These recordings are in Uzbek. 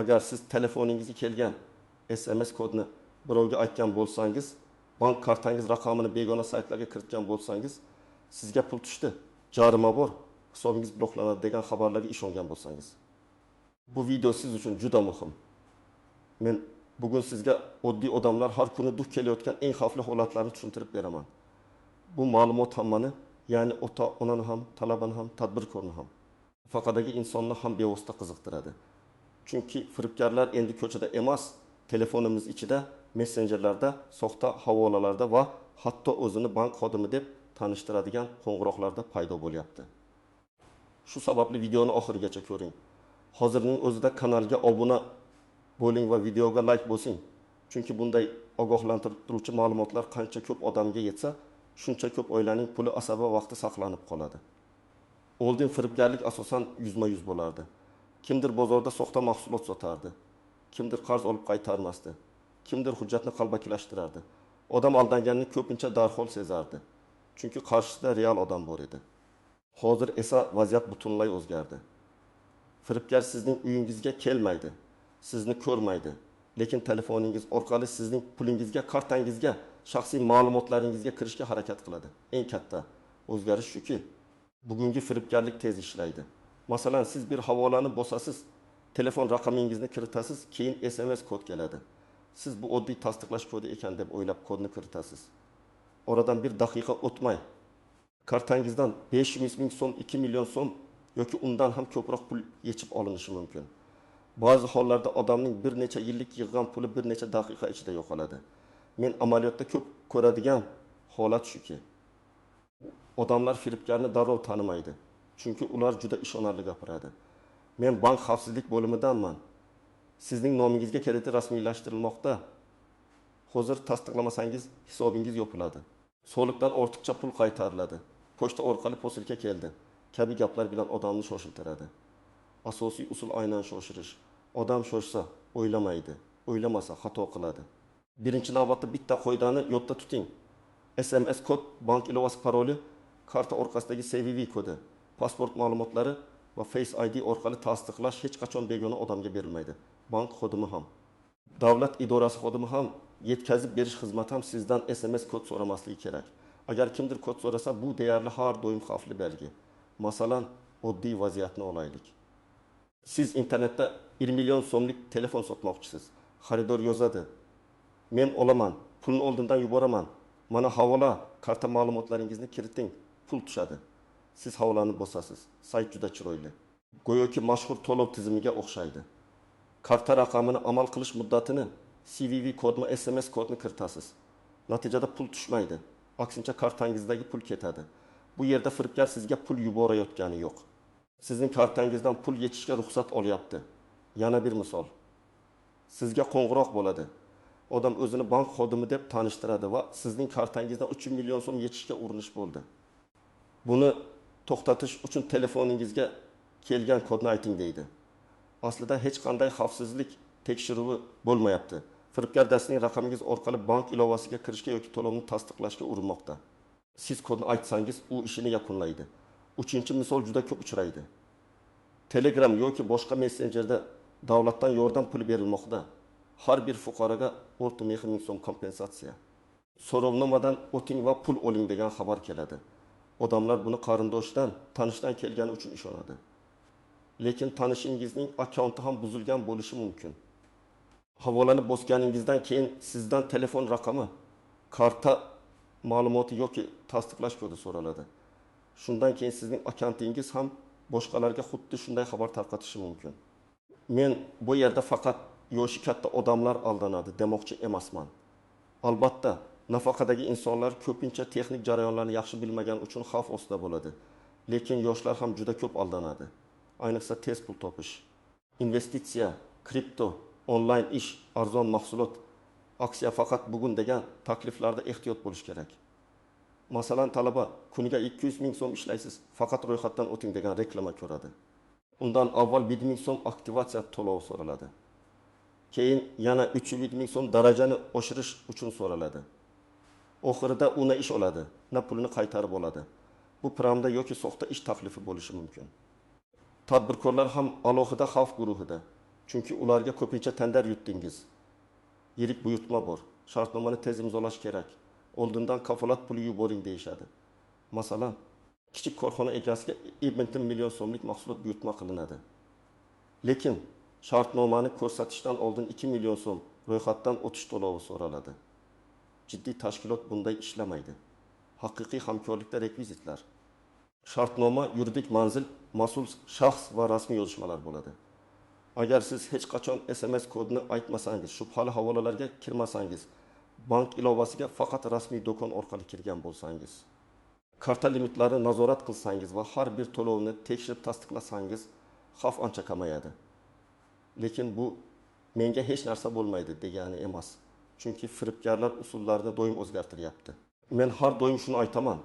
Agar siz telefoningizga kelgan SMS kodni birovga aytgan bo'lsangiz, bank kartangiz raqamini begona saytlarga kiritgan bo'lsangiz, sizga pul tushdi, jarima bor, hisobingiz bloklanadi degan xabarlarga ishongan bo'lsangiz, bu video siz uchun juda muhim. Men bugun sizga oddiy odamlar har kuni duch kelayotgan eng xavfli holatlarni tushuntirib beraman. Bu ma'lumot hammani, ya'ni ota, onani ham, talabani ham, tadbirkorni ham, nafaqadagi insonni ham bevosita qiziqtiradi. Chunki firibgarlar endi ko'chada emas, telefonimiz ichida, messenjerlarda, soxta havolalarda va hatto o'zini bank xodimi deb tanishtiradigan qo'ng'iroqlarda paydo bo'lyapti. Shu sababli videoni oxirigacha ko'ring. Hozirning o'zida kanalga obuna bo'ling va videoga like bosing. Chunki bunday ogohlantiruvchi ma'lumotlar qancha ko'p odamga yetsa, shuncha ko'p oilaning puli, asabi va vaqti saqlanib qoladi. Oldin firibgarlik asosan yuzma-yuz bo'lardi. Kimdir bozorda soxta mahsulot sotardi, kimdir qarz olib qaytarmasdi, kimdir hujjatni qalbakilashtirardi. Odam aldanganini ko'pincha darhol sezardi. Chunki qarshisida real odam bor edi. Hozir esa vaziyat butunlay o'zgardi. Firibgar sizning uyingizga kelmaydi, sizni ko'rmaydi, lekin telefoningiz orqali sizning pulingizga, kartangizga, shaxsiy ma'lumotlaringizga kirishga harakat qiladi. Eng katta o'zgarish shuki, bugungi firibgarlik tez ishlaydi. Masalan, siz bir havolani bosasiz, telefon raqamingizni kiritasiz, keyin SMS kod keladi. Siz bu oddiy tasdiqlash kodi ekan deb o'ylab kodni kiritasiz. Oradan bir daqiqa o'tmay kartangizdan 500 ming so'm, 2 million so'm yoki undan ham ko'proq pul yechib olinishi mumkin. Ba'zi hollarda odamning bir necha yillik yig'gan puli bir necha daqiqa ichida yo'qoladi. Men amaliyotda ko'p ko'radigan holat shuki, odamlar firibgarni darrov tanimaydi. Chunki ular juda ishonarli gapiradi. Men bank xavfsizlik bo'limidanman. Sizning nomingizga kredit rasmiylashtirilmoqda. Hozir tasdiqlamasangiz hisobingiz yopiladi. Soliqdan ortiqcha pul qaytariladi. Pochta orqali posilka keldi. Kabi gaplar bilan odamni shoshiltiradi. Asosiy usul aynan shoshirish. Odam shoshsa o'ylamaydi, o'ylamasa xato qiladi. Birinchi navbatda bitta qoidani yodda tuting. SMS kod, bank ilovasi paroli, karta orqasidagi CVV kodi, pasport ma'lumotlari va Face ID orqali tasdiqlash hech qachon begona odamga berilmaydi. Bank xodimi ham, davlat idorasi xodimi ham, yetkazib berish xizmati ham sizdan SMS kod so'ramasligi kerak. Agar kimdir kod so'rasa, bu deyarli har doim xavfli belgi. Masalan, oddiy vaziyatni olaylik. Siz internetda 1 million so'mlik telefon sotmoqchisiz. Xaridor yozadi: "Men olaman, pulni oldindan yuboraman. Mana havola, karta ma'lumotlaringizni kiriting, pul tushadi." Siz havolani bosasiz. Sayt juda chiroyli. Go'yoki mashhur to'lov tizimiga o'xshaydi. Karta raqamini, amal qilish muddatini, CVV kodni, SMS kodni kiritasiz. Natijada pul tushmaydi. Aksincha kartangizdagi pul ketadi. Bu yerda firibgar sizga pul yuborayotgani yo'q. Sizning kartangizdan pul yechishga ruxsat olyapti. Yana bir misol. Sizga qo'ng'iroq bo'ladi. Odam o'zini bank xodimi deb tanishtiradi va sizning kartangizdan 3 million so'm yechishga urinish bo'ldi. Buni to'xtatish uchun telefoningizga kelgan kodni ayting deydi. Aslida hech qanday xavfsizlik tekshiruvi bo'lmayapti. Firibgar sizning raqamingiz orqali bank ilovasiga kirishga yoki to'lovni tasdiqlashga urinmoqda. Siz kodni aytsangiz, u ishini yakunlaydi. Uchinchi misol juda ko'p uchraydi. Telegram yoki boshqa messenjerda davlatdan yordam puli berilmoqda. Har bir fuqaroga 40 ming so'm kompensatsiya. So'rovnomadan o'ting va pul oling degan xabar keladi. Odamlar buni qarindoshdan, tanishdan kelgani uchun ishonadi. Lekin tanishingizning akkaunti ham buzilgan bo'lishi mumkin. Havolani bosganingizdan keyin sizdan telefon raqami, karta ma'lumoti yoki tasdiqlash kodi so'raladi. Shundan keyin sizning akkauntingiz ham boshqalarga xuddi shunday xabar tarqatishi mumkin. Men bu yerda faqat yoshi katta odamlar aldanadi demoqchi emasman. Albatta, nafaqadagi insonlar ko'pincha texnik jarayonlarni yaxshi bilmagani uchun xavf ostida bo'ladi. Lekin yoshlar ham juda ko'p aldanadi. Ayniqsa tez pul topish, investitsiya, kripto, onlayn ish, arzon mahsulot, aksiya faqat bugun degan takliflarda ehtiyot bo'lish kerak. Masalan, talaba kuniga 200 ming so'm ishlaysiz, faqat ro'yxatdan o'ting degan reklama ko'radi. Undan avval 1 ming so'm aktivatsiya to'lovi so'raladi. Keyin yana 300 ming so'm darajani oshirish uchun so'raladi. Oxirida u na ish oladi, na pulini qaytarib oladi. Bu piramida yoki soxta ish taklifi bo'lishi mumkin. Tadbirkorlar ham alohida xavf guruhida. Chunki ularga ko'pincha tender yutdingiz. Yirik buyurtma bor. Shartnomani tez imzolash kerak. Oldindan kafolat puli yuboring deyishadi. Masalan, kichik korxona egasiga 1 million so'mlik mahsulot buyurtma qilinadi. Lekin shartnomani ko'rsatishdan oldin 2 million so'm ro'yxatdan o'tish to'lovi so'raladi. Jiddiy tashkilot bunday ishlamaydi. Haqiqiy hamkorlikda rekvizitlar. Shartnoma, yuridik manzil, mas'ul shaxs va rasmiy yozishmalar bo'ladi. Agar siz hech qachon SMS kodini aytmasangiz, shubhali havolalarga kirmasangiz, bank ilovasiga faqat rasmiy do'kon orqali kirgan bo'lsangiz, karta limitlarini nazorat qilsangiz va har bir to'lovni tekshirib tasdiqlasangiz, xavf ancha kamayadi. Lekin bu menga hech narsa bo'lmaydi degani emas. Chunki firibgarlar usullarini doim o'zgartiryapti. Men har doim shuni aytaman.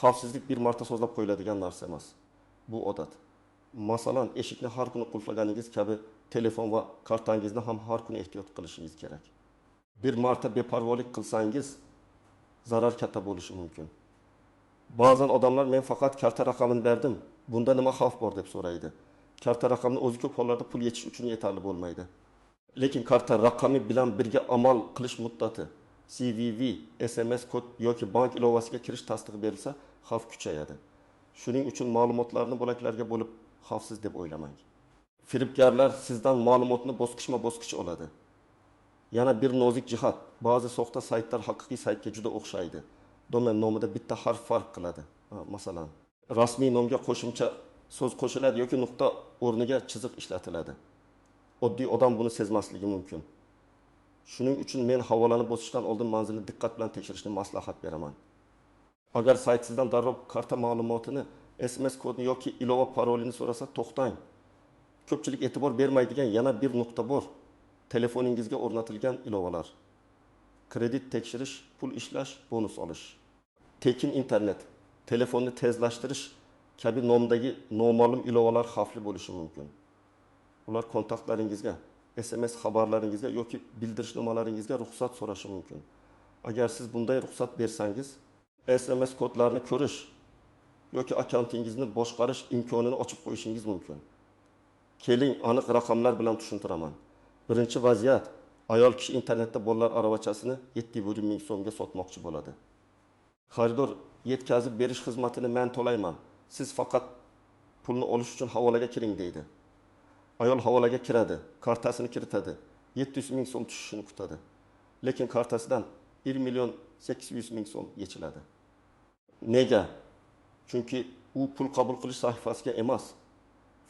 Xavfsizlik bir marta so'zlab qo'yiladigan narsa emas. Bu odat. Masalan, eshikni har kuni qulflaganingiz kabi telefon va kartangizni ham har kuni ehtiyot qilishingiz kerak. Bir marta beparvolik qilsangiz, zarar katta bo'lishi mumkin. Ba'zan odamlar men faqat karta raqamini berdim, bunda nima xavf bor deb so'raydi. Karta raqamini o'zi ko'p hollarda pul yechish uchun yetarli bo'lmaydi. Lekin karta raqami bilan birga amal qilish muddati, CVV, SMS kod yoki bank ilovasiga kirish tasdig'i berilsa, xavf kuchayadi. Shuning uchun ma'lumotlarni bo'laklarga bo'lib xavfsiz deb o'ylamang. Firibgarlar sizdan ma'lumotni bosqichma-bosqich oladi. Yana bir nozik jihat, ba'zi soxta saytlar haqiqiy saytga juda o'xshaydi. Domen nomida bitta harf farq qiladi. Masalan, rasmiy nomga qo'shimcha so'z qo'shiladi yoki nuqta o'rniga chiziq ishlatiladi. Oddiy odam buni sezmasligi mumkin. Shuning uchun men havolani bosishdan oldin manzilni diqqat bilan tekshirishni maslahat beraman. Agar sayt sizdan darrov karta ma'lumotini, SMS kodini yoki ilova parolini so'rasa, to'xtang. Ko'pchilik e'tibor bermaydigan yana bir nuqta bor. Telefoningizga o'rnatilgan ilovalar. Kredit tekshirish, pul ishlash, bonus olish. Tekin internet, telefonni tezlashtirish kabi nomdagi noma'lum ilovalar xavfli bo'lishi mumkin. Ular kontaktlaringizga, SMS xabarlaringizga yoki bildirishnomalaringizga ruxsat so'rashi mumkin. Agar siz bunday ruxsat bersangiz, SMS kodlarini ko'rish yoki akkauntingizni boshqarish imkonini ochib qo'yishingiz mumkin. Keling, aniq raqamlar bilan tushuntiraman. Birinchi vaziyat, ayol kishi internetda bolalar aravachasini 7,5 ming so'mga sotmoqchi bo'ladi. Xaridor yetkazib berish xizmatini men to'layman. Siz faqat pulni olish uchun havolaga kiring deydi. Ayol havolaga kiradi, kartasini kiritadi, 700 ming so'm tushishini kutadi. Lekin kartasidan 1 million 800 ming so'm yechiladi. Nega? Chunki u pul qabul qilish sahifasiga emas,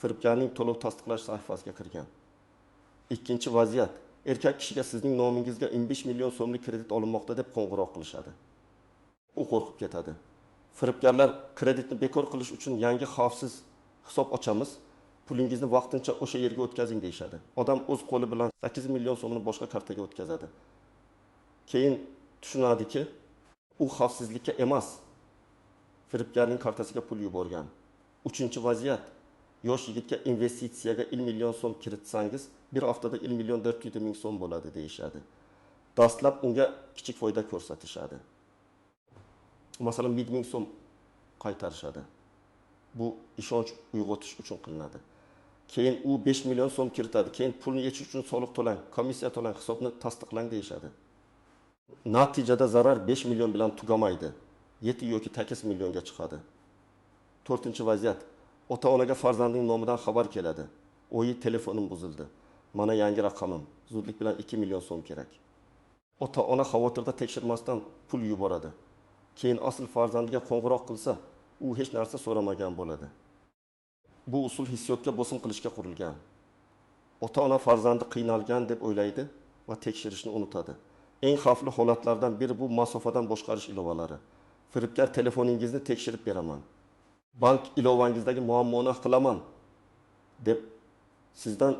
firibgarning to'lov tasdiqlash sahifasiga kirgan. Ikkinchi vaziyat, erkak kishiga sizning nomingizga 15 million so'mlik kredit olinmoqda deb qo'ng'iroq qilishadi. U qo'rqib ketadi. Firibgarlar kreditni bekor qilish uchun yangi xavfsiz hisob ochamiz, pulingizni vaqtincha o'sha yerga o'tkazing deyishadi. Odam o'z qo'li bilan 8 million so'mni boshqa kartaga o'tkazadi. Keyin tushunadiki, u xavfsizlikka emas, firibgarning kartasiga pul yuborgan. Uchinchi vaziyat, yosh yigitga investitsiyaga 1 million so'm kiritsangiz, bir haftada 1 million 400 ming so'm bo'ladi deyishadi. Dastlab unga kichik foyda ko'rsatishadi. Masalan, 1 ming so'm qaytarishadi. Bu ishonch uyg'otish uchun qilinadi. Keyin u 5 million so'm kiritadi. Keyin pulni yechish uchun soliq to'lang, komissiya to'lang, hisobni tasdiqlang deyishadi. Natijada zarar 5 million bilan tugamaydi. 7 yoki 8 millionga chiqadi. To'rtinchi vaziyat, ota-onaga farzandining nomidan xabar keladi. O'yi telefonim buzildi. Mana yangi raqamim. Zudlik bilan 2 million so'm kerak. Ota-ona xavotirda tekshirmasdan pul yuboradi. Keyin asl farzandiga qo'ng'iroq qilsa, u hech narsa so'ramagan bo'ladi. Bu usul hissiyotga bosim qilishga qurilgan. Ota-ona farzandi qiynalgan deb o'ylaydi va tekshirishni unutadi. Eng xavfli holatlardan biri bu masofadan boshqarish ilovalari. Firibgar telefoningizni tekshirib beraman, bank ilovangizdagi muammoni qilaman deb sizdan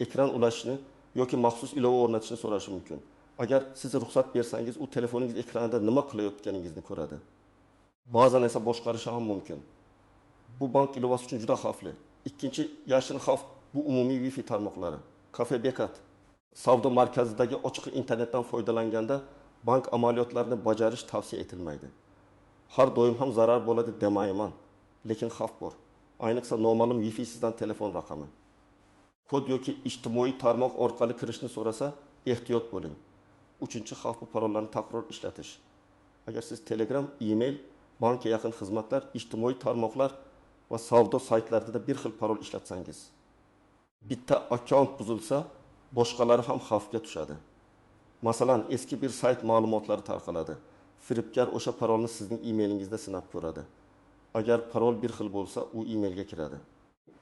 ekran ulashni yoki maxsus ilova o'rnatishni so'rashi mumkin. Agar siz ruxsat bersangiz, u telefoningiz ekranida nima qilayotganingizni ko'radi. Ba'zan esa boshqarishi ham mumkin. Bu bank ilovasi uchun juda xavfli. Ikkinchi yashirin xavf bu umumiy Wi-Fi tarmoqlari. Kafe bekat, savdo markazidagi ochiq internetdan foydalanganda bank amaliyotlarini bajarish tavsiya etilmaydi. Har doim ham zarar bo'ladi demayman, lekin xavf bor. Ayniqsa noma'lum Wi-Fi sizdan telefon raqami, Kod yoki ijtimoiy tarmoq orqali kirishni so'rasa, ehtiyot bo'ling. Uchinchi xavf bu parollarni takror ishlatish. Agar siz Telegram, email, bankka yaqin xizmatlar, ijtimoiy tarmoqlar va savdo saytlarida bir xil parol ishlatsangiz, bitta akkaunt buzilsa, boshqalari ham xavfga tushadi. Masalan, eski bir sayt ma'lumotlari tarqaladi. Firibgar o'sha parolni sizning emailingizda sinab ko'radi. Agar parol bir xil bo'lsa, u emailga kiradi.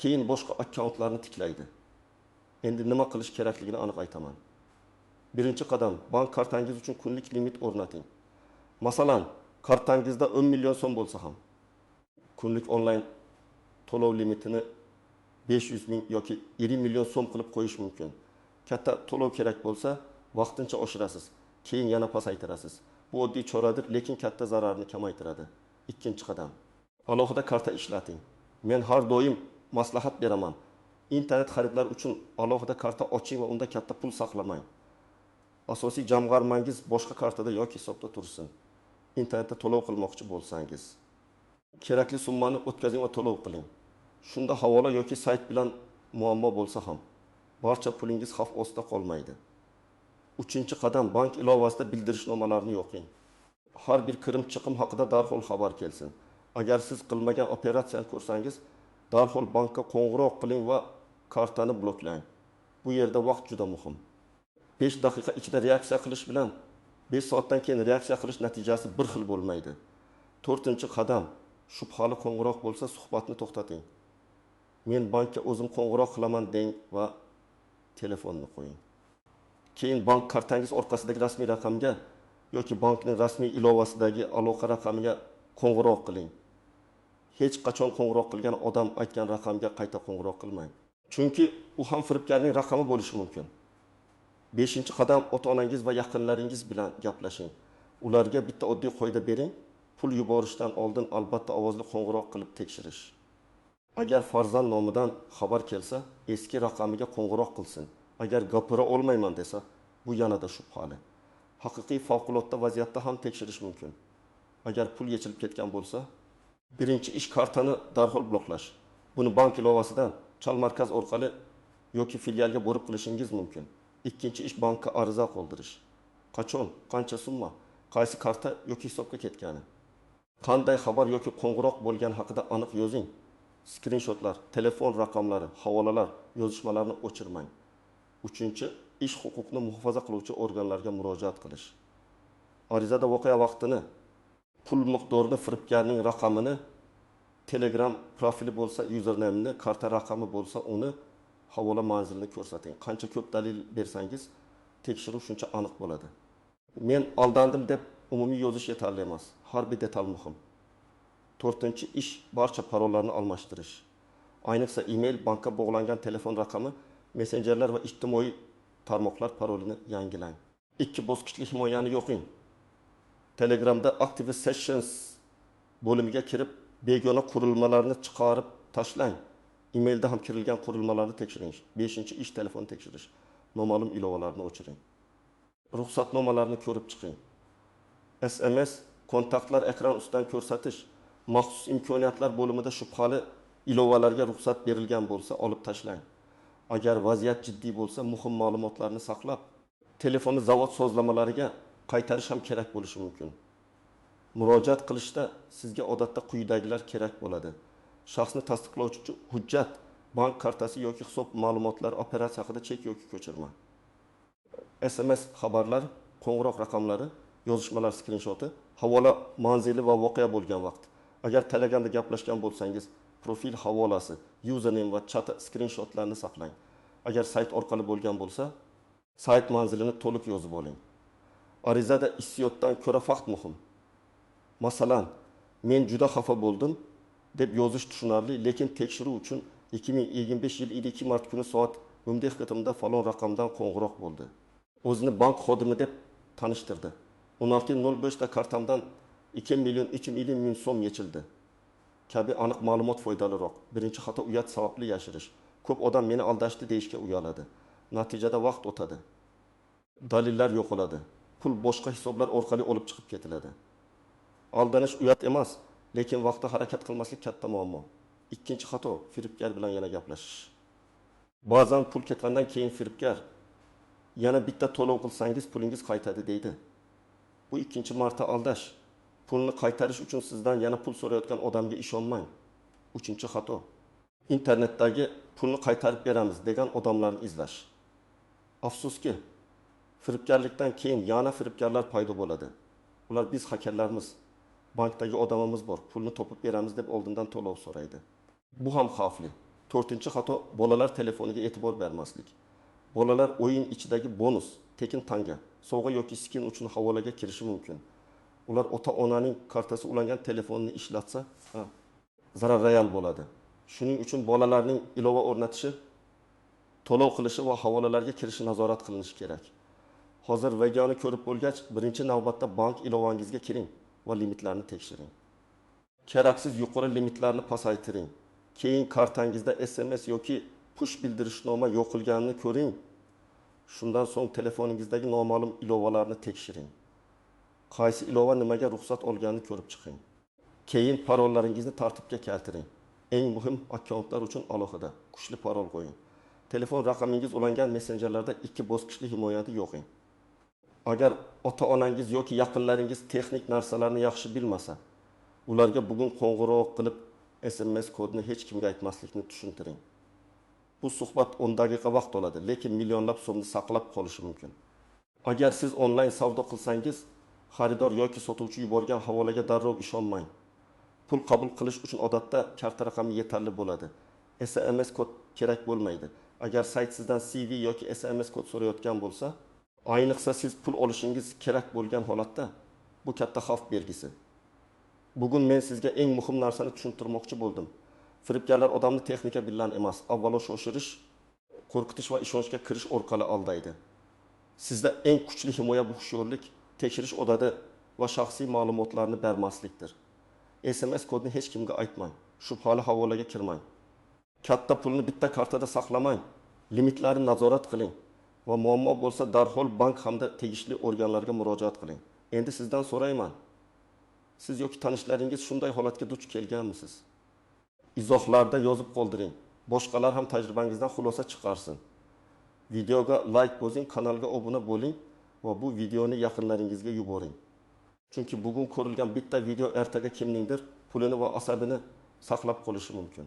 Keyin boshqa akkauntlarni tiklaydi. Endi nima qilish kerakligini aniq aytaman. Birinchi qadam, bank kartangiz uchun kunlik limit o'rnating. Masalan, kartangizda 10 million so'm bo'lsa ham, kunlik onlayn to'lov limitini 500 ming yoki 50 million so'm qilib qo'yish mumkin. Katta to'lov kerak bo'lsa, vaqtincha oshirasiz, keyin yana pasaytirasiz. Bu oddiy choradir, lekin katta zararni kamaytiradi. Ikkinchi qadam, alohida karta ishlating. Men har doim maslahat beraman. Internet xaridlar uchun alohida karta oching va unda katta pul saqlamang. Asosiy jamg'armangiz boshqa kartada yoki hisobda tursin. Internetda to'lov qilmoqchi bo'lsangiz, kerakli summani o'tkazing va to'lov qiling. Shunda havola yoki sayt bilan muammo bo'lsa ham, barcha pulingiz xavf ostida qolmaydi. Uchinchi qadam, bank ilovasida bildirishnomalarni yoqing. Har bir kirim chiqim haqida darhol xabar kelsin. Agar siz qilmagan operatsiyani ko'rsangiz, darhol bankka qo'ng'iroq qiling va kartani bloklang. Bu yerda vaqt juda muhim. 5 daqiqa ichida reaksiya qilish bilan 5 soatdan keyin reaksiya qilish natijasi bir xil bo'lmaydi. To'rtinchi qadam, shubhali qo'ng'iroq bo'lsa suhbatni to'xtating. Men bankka o'zim qo'ng'iroq qilaman deng va telefonni qo'ying. Keyin bank kartangiz orqasidagi rasmiy raqamga yoki bankning rasmiy ilovasidagi aloqa raqamiga qo'ng'iroq qiling. Hech qachon qo'ng'iroq qilgan odam aytgan raqamga qayta qo'ng'iroq qilmang. Chunki u ham firibgarning raqami bo'lishi mumkin. Beshinchi qadam, ota-onangiz va yaqinlaringiz bilan gaplashing. Ularga bitta oddiy qoida bering. Pul yuborishdan oldin albatta ovozli qo'ng'iroq qilib tekshirish. Agar farzand nomidan xabar kelsa, eski raqamiga qo'ng'iroq qilsin. Agar gapira olmayman desa, bu yanada shubhali. Haqiqiy favqulodda vaziyatda ham tekshirish mumkin. Agar pul yechilib ketgan bo'lsa, birinchi ish kartani darhol bloklash. Buni bank ilovasidan, chal markaz orqali yoki filialga borib qilishingiz mumkin. Ikkinchi ish bankka ariza qoldirish. Qachon, qancha summa, qaysi karta yoki hisobga ketgani, qanday xabar yoki qo'ng'iroq bo'lgani haqida aniq yozing. Skrinshotlar, telefon raqamlari, havolalar, yozishmalarni o'chirmang. Uchinchi ish, huquqni muhofaza qiluvchi organlarga murojaat qilish. Arizada voqea vaqtini, pul miqdorini, firibgarning raqamini, Telegram profili bo'lsa usernameni, karta raqami bo'lsa uni, havola manzilini ko'rsating. Qancha ko'p dalil bersangiz, tekshiruv shuncha aniq bo'ladi. Men aldandim deb umumiy yozish yetarli emas. Har bir detal muhim. To'rtinchi ish, barcha parollarni almashtirish. Ayniqsa email, bankka bog'langan telefon raqami, messenjerlar va ijtimoiy tarmoqlar parolini yangilang. 2 bosqichli himoyani yoqing. Telegramda Active Sessions bo'limiga kirib, begona qurilmalarni chiqarib tashlang. Emailda ham kirilgan qurilmalarni tekshiring. 5-inchi ish, telefon tekshirish. Noma'lum ilovalarni o'chiring. Ruxsatnomalarni ko'rib chiqing. SMS, kontaktlar ekran ustidan ko'rsatish, maxsus imkoniyatlar bo'limida shubhali ilovalarga ruxsat berilgan bo'lsa, olib tashlang. Agar vaziyat jiddiy bo'lsa, muhim ma'lumotlarni saqlab, telefonni zavod sozlamalariga qaytarish ham kerak bo'lishi mumkin. Murojaat qilishda sizga odatda quyidagilar kerak bo'ladi. Shaxsni tasdiqlovchi hujjat, bank kartasi yoki hisob ma'lumotlari, operatsiya haqida chek yoki ko'chirma. SMS xabarlar, qo'ng'iroq raqamlari, yozishmalar skrinshoti, havola manzili va voqea bo'lgan vaqt. Agar Telegramda gaplashgan bo'lsangiz, profil havolasi, username va chat skrinshotlarini saqlang. Agar sayt orqali bo'lgan bo'lsa, sayt manzilini to'liq yozib oling. Arizada hissiyotdan ko'ra fakt muhim. Masalan, men juda xafa bo'ldim deb yozish tushunarli, lekin tekshiruv uchun 2025 yil 2 mart kuni soat 10:00 falon raqamdan qo'ng'iroq bo'ldi. O'zini bank xodimi deb tanishtirdi. 16:05 da kartamdan 2 million 350 ming so'm yechildi. Kabi aniq ma'lumot foydaliroq. Birinchi xato uyat sababli yashirish. Ko'p odam meni aldashdi deyishga uyaladi. Natijada vaqt o'tadi. Dalillar yo'qoladi. Pul boshqa hisoblar orqali olib chiqib ketiladi. Aldanish uyat emas, lekin vaqtda harakat qilmaslik katta muammo. Ikkinchi xato firibgar bilan yana gaplashish. Ba'zan pul ketgandan keyin firibgar yana bitta to'lov qilsangiz pulingiz qaytadi deydi. Bu ikkinchi marta aldash. Pulni qaytarish uchun sizdan yana pul so'rayotgan odamga ishonmang. Uchinchi xato. Internetdagi pulni qaytarib beramiz degan odamlarni izlash. Afsuski, firibgarlikdan keyin yana firibgarlar paydo bo'ladi. Ular biz xakerlarmiz, bankdagi odamimiz bor, pulni topib beramiz deb oldindan to'lov so'raydi. Bu ham xavfli. To'rtinchi xato bolalar telefoniga e'tibor bermaslik. Bolalar o'yin ichidagi bonus, tekin tanga, sovg'a yoki skin uchun havolaga kirishi mumkin. Ular ota-onaning kartasi ulangan telefonini ishlatsa, zarar real bo'ladi. Shuning uchun bolalarning ilova o'rnatishi, to'lov qilishi va havolalarga kirishi nazorat qilinishi kerak. Hozir videoni ko'rib bo'lgach, birinchi navbatda bank ilovangizga kiring va limitlarni tekshiring. Keraksiz yuqori limitlarni pasaytiring. Keyin kartangizda SMS yoki push bildirishnoma yo'qilganini ko'ring. Shundan so'ng telefoningizdagi noma'lum ilovalarni tekshiring. Qaysi ilova nimaga ruxsat olganini ko'rib chiqing. Keyin parollaringizni tartibga keltiring. Eng muhim akkauntlar uchun alohida kuchli parol qo'ying. Telefon raqamingiz ulangan messenjerlarda 2 bosqichli himoyani yo'qing. Agar ota-onangiz yoki yaqinlaringiz texnik narsalarni yaxshi bilmasa, ularga bugun qo'ng'iroq qilib SMS kodini hech kimga aytmaslikni tushuntiring. Bu suhbat 10 daqiqa vaqt oladi, lekin millionlab so'mni saqlab qolishi mumkin. Agar siz onlayn savdo qilsangiz, xaridor yoki sotuvchi yuborgan havolaga darrov ishonmang. Pul qabul qilish uchun odatda karta raqami yetarli bo'ladi. SMS kod kerak bo'lmaydi. Agar sayt sizdan CV yoki SMS kod so'rayotgan bo'lsa, ayniqsa siz pul olishingiz kerak bo'lgan holatda bu katta xavf belgisi. Bugun men sizga eng muhim narsani tushuntirmoqchi bo'ldim. Firibgarlar odamni texnika bilan emas, avvalo shoshirish, qo'rqitish va ishonchga kirish orqali aldaydi. Sizda eng kuchli himoya bu hushyorlik, tekshirish odati va shaxsiy ma'lumotlarni bermaslikdir. SMS kodini hech kimga aytmang, shubhali havolaga kirmang. Katta pulni bitta kartada saqlamang, limitlarni nazorat qiling va muammo bo'lsa darhol bank hamda tegishli organlarga murojaat qiling. Endi sizdan so'rayman. Siz yoki tanishlaringiz shunday holatga duch kelganmisiz? Izohlarda yozib qoldiring. Boshqalar ham tajribangizdan xulosa chiqarsin. Videoga like bosing, kanalga obuna bo'ling va bu videoni yaqinlaringizga yuboring. Chunki bugun ko'rilgan bitta video ertaga kimningdir pulini va asabini saqlab qolishi mumkin.